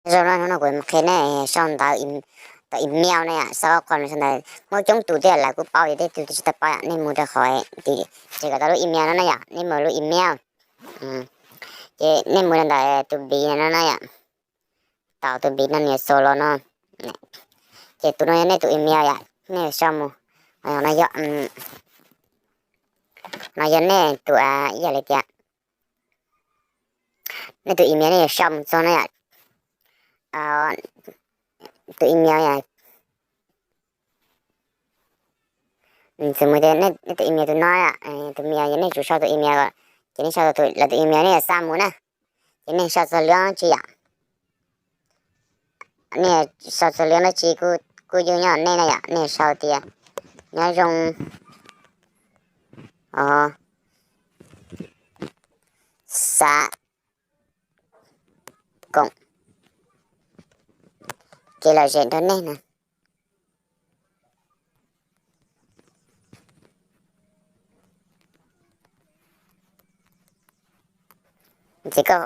Zoo no, hnub no kuv qhia nej sau ntawv, tau email na yom, sau qhov no sau ntawv. Muaj coob tus thiab lawv kuj paub, tej tus tsis tau paub yom, nej mus rau qhov tim, ces kom tau lub email no na yom, nej mus lub email, ces nej mus rau ntawm tus npiv no na yom, tau tus npiv no nws xaus los no, ces tus no yog nej tus email yom, nej sau mus, no yog, no yog nej tus, ib yam li tias nej tus email nej yuav sau mus txog na yom, tus email yom, txawm mus tias nej tus email tus no, tus email yog nej tsum sau tus email ko, ces nej sau lawv tus email nej yuav xa mus na, ces nej sau txog lub tsi yom, nej sau txog lub dab tsi kuj yeej nyob nej na yom, nej sau tias nyob zoo, xav koom kev lom zem nrog nej na. Ces koj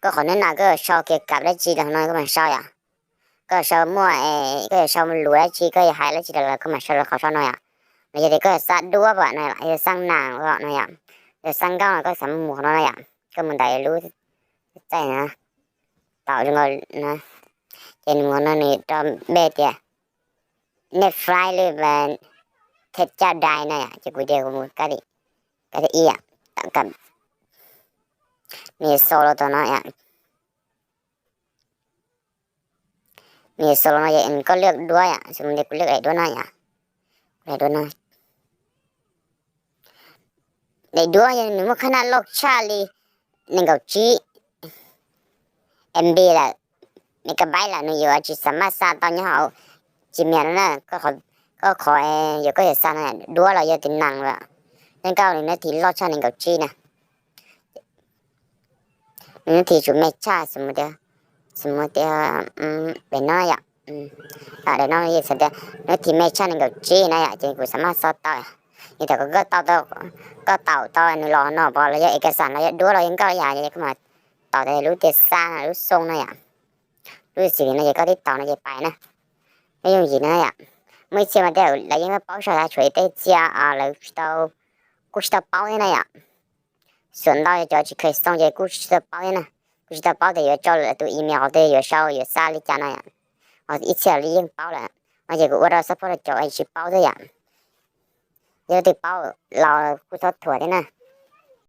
qhov neb na koj sau kiag kam dab tsi los no koj mam sau yom. Koj sau muaj, koj yuav sau lus dab tsi, koj yuav hais dab tsi los koj mam sau rau qhov sau no yom. Los yog tias koj yuav xa duab pam no, yog xab nas no yom, yog xab nkauj no koj xav mus qhov no no yom, koj mus ntawm lub txaij na, tau zoo nkaus na, ces nws mus no nws rau npe tias nej fly lwm thaj caj dai na yom, ces kuv tias kuv mus kab thib ib yom, tam kam nws yuav xaus los tau no yom. Nws yuav xaus los no ces koj lwaj duab yom, xws li kuv lwaj daim duab no yom, daim duab no. Daim duab yog nws muaj qhab naj loj tshaj li nees nkaum tsib M B lawm, megabyte lawm, nws yuav tsis xam maj xa tau nyob hauv Gmail no na. Koj qhov yuav koj yuav xa no duab los yog tus nees lawm, yeej nkauj li nws thiaj loj tshaj nees nkaum tsib na. Nws thiaj tsuas me tshaj, xws li tias pem no yom, daim no xav tias nws thiaj me tshaj nees nkaum tsib na yom, ces kuv xam maj xa tau. Yog tias koj, koj taum tau nws los no pom los yog es kas xam los yog duab los yog nkauj yam, koj mam taum tas lub tias xa no, lub xoo no yom, lub xim li no ces koj tib taum no ces pais na. Nws yooj yim na yom. Muaj ib txhia mas tej lawv yeej paub saib, tshuav tej txhia lawv kuj tsis tau paub thiab na yom. Xuam ntau cov tsis kheev xoo ces kuj tsis tau paub thiab na, kuj tsis tau paub tias yuav tso lawv tus email hauv tej yuav sau yuav xa li cas no yom. Ho ib txhia li yeej paub lawm, no ces kuv ua rau support rau cov tsis paub thiab yom. Yog leej twg paub los kuj txhob thuam thiab na.